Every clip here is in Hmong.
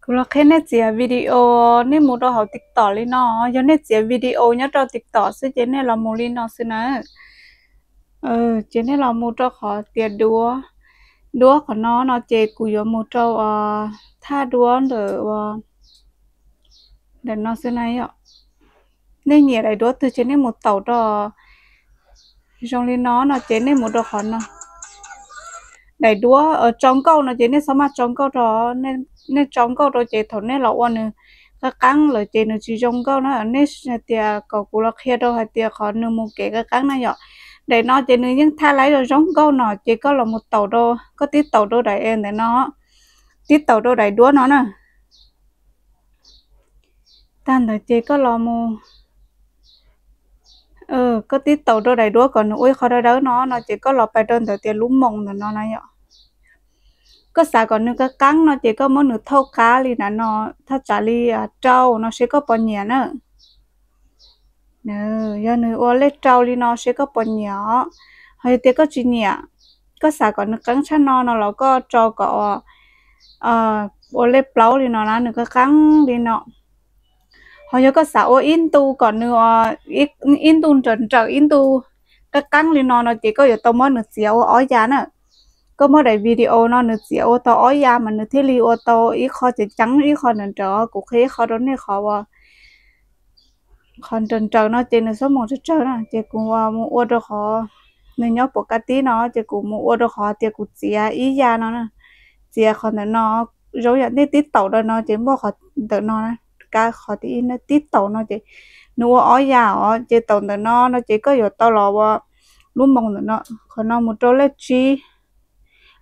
Kuv los qhia nej txiav video, nej mus rau hauv TikTok li no. Yog nej txiav video nyob rau TikTok xwb ces nej los mus li no xwb na. Ces nej los mus rau qhov tias duab, duab qhov no no ces kuv yuav mus rau thaj duab ntawm, ntawm no xwb na yom. Nej nyiam daim duab twg ces nej mus taus rau. Zoo li no no ces nej mus rau qhov no. Daim duab tso nkauj no ces nej txhob maj tso nkauj rau, nej tso nkauj rau ces thaum nej los ua nws qab qeeb lawm ces nws tsis zoo nkauj na. Nej hais tias kom kuv los qhia rau hais tias qhov nws mus kev qab qeeb na yom. Daim no ces nws yeej thaj laib zoo zoo nkauj no ces koj los mus taus rau, koj tib taus rau daim ntawm no, tib taus rau daim duab no na. Tag ntawd ces koj los mus, koj tib taus rau daim duab kom nws ua ib qho dawb dawb no no ces koj los pais rau ntawm tias lub moos ntawm no na yom. Koj xav kom nws qab qeeb no ces koj muab nws thauj qab li na no, thaj tsam li rau no seb koj puas nyiam na. Yog nws ua lej rau li no seb koj puas nyiam os. Ho yog tias koj tsis nyiam, koj xav kom nws qeeb tshaj no no los koj tso kom ua lej plaub li no na, nws qeeb qeeb li no. Ho yog koj xav ua ib ntu kom nws, ib ntu nrawm nrawm ib ntu qeeb qeeb li no no ces koj yuav tau muab nws txiav ua ob yav na. Koj muab daim video no nws txiav ua tau ob yav mas nws thiaj li ua tau ib qho ceev ceev ib qho nrawm nrawm. Kuv qhia ib qho rau nej qhov ua qhov nrawm nrawm no ces nws xob moos tsawg tsawg na ces kuv mus ua rau qhov nws nyob puas kab tib no ces kuv mus ua rau qhov tias kuv txiav ib yav no na. Txiav qhov ntawm no, zoo yam nej tib taus rau no ces muaj qhov ntawm no, kab qhov tib taus no ces nws ua ob yav os ces taus ntawm no no ces koj yuav tau los ua lub moos ntawm no, qhov no mus rau lej tsib,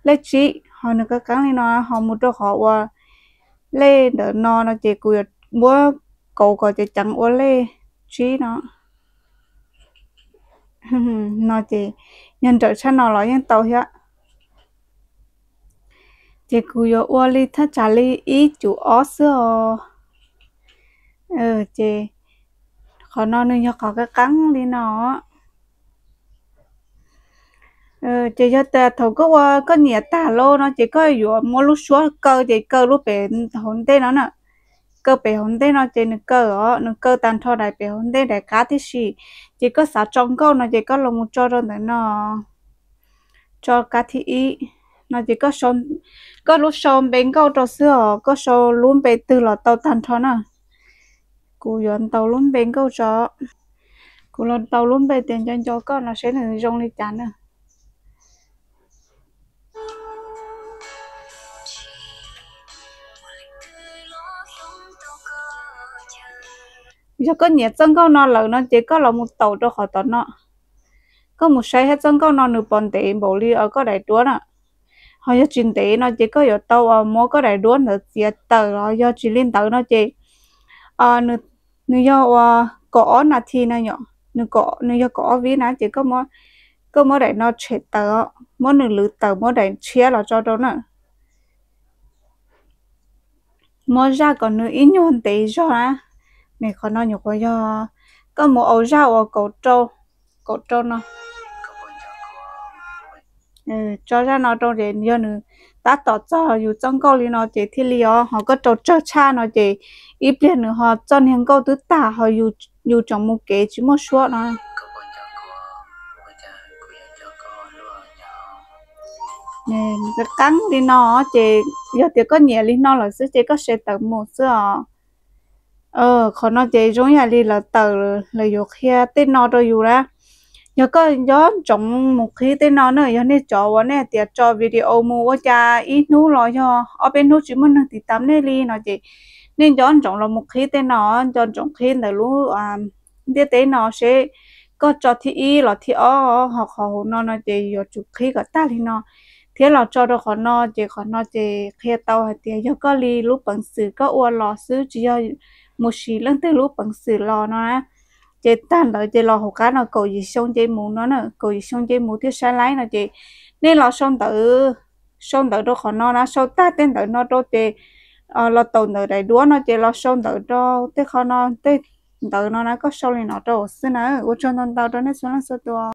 lej tsib ho nws qeeb qeeb li no, ho mus rau qhov ua lej ntawm no no ces kuv yuav muab kauv kom ceev ceev ua lej tsib no. No ces yog nrawm tshaj no los yeej tau thiab. Ces kuv yuav ua li thaj tsam li ib cum ob xwb os. Ces qhov no nws yog qhov qeeb qeeb li no. Ces yog tias thaum koj ua koj nyiam tag lawm no ces koj yuav muab lub suab kaw ces kaw lub pem hauv ntej no na. Kaw pem hauv ntej no ces nws kaw os, nws kaw tag nrho daim pem hauv ntej daim qab tib si. Ces koj xav tso nkauj no ces koj los mus tso rau ntawm no, tso kab thib ib no ces koj lub sau npe nkauj rau xwb os, koj sau lub npe twg los tau tag nrho na. Kuv yuav ntaus lub npe nkauj tso. Kuv los ntaus lub npe tias nco nco koj no seb nws zoo li cas na. Yog koj nyiam txoj nkauj no lawm no ces koj los mus taus rau qhov tom no. Koj mus saib thiab txoj nkauj no nws puas ntev npaum li os koj daim duab na. Ho yog tsis ntev no ces koj yuav tau uas muab koj daim duab ntawd txiav tawm los yog tsis li ntawd no ces nws yog uas kaum ob nas this na yom, nws yog kaum ob vib na ces koj muab daim no tshem tawm, muab nws lwv tawm muab daim tshiab los tso rau na. Muab zaj kom nws ib nyuag ntev zog na. Nws qhov no nyuam qhuav yog koj mus au zaj uas kaum rau no. Tso zaj no rau ces yog nws tab tom txog yus txoj nkauj li no ces thiaj li os, ho koj rau tsawg tshaj no ces ib pliag nws ho txoj niag nkauj twb tag ho yus tseem mus kev tsis muaj suab no. Nws qeeb li no ces yog tias koj nyiam li no lawm xwb ces koj share tawm mus xwb os. Qhov no ces zoo yam li lawv tawm, lawv yuav qhia tej no rau yus na. Yog koj nco ntsoov mus qhib tej no na, yog nej cov uas nej hais tias tso video mus ua cas ib hnub los yog ob peb hnub tsis muaj neeg tiv tam nej li no ces nej nco ntsoov los mus qhib tej no, nco ntsoov qhib ntawm lub ntiaj teb no seb koj tso thib ib los thib ob, ho qhov hauv no no ces yuav tsum qhib kom tag li no thiab los tso rau qhov no. Ces qhov no ces qhia tau hais tias yog koj li lub peev xwm koj ua los xwb tsis yog mus sim leej twg lub peev xwm los no na. Ces tag ntawd ces los hauv qab no kaum yim xyoo nce mus no na, kaum yim xyoo nce mus thiaj saib laib no ces nej los sau ntawv, sau ntawv rau qhov no na, sau tag tej ntawv no rau ces los taus ntawm daim duab no ces los sau ntawv rau tej qhov no, tej ntawv no na koj sau li no rau xwb na. Ua tsaug ntau ntau rau nej txhua leej txhua tus.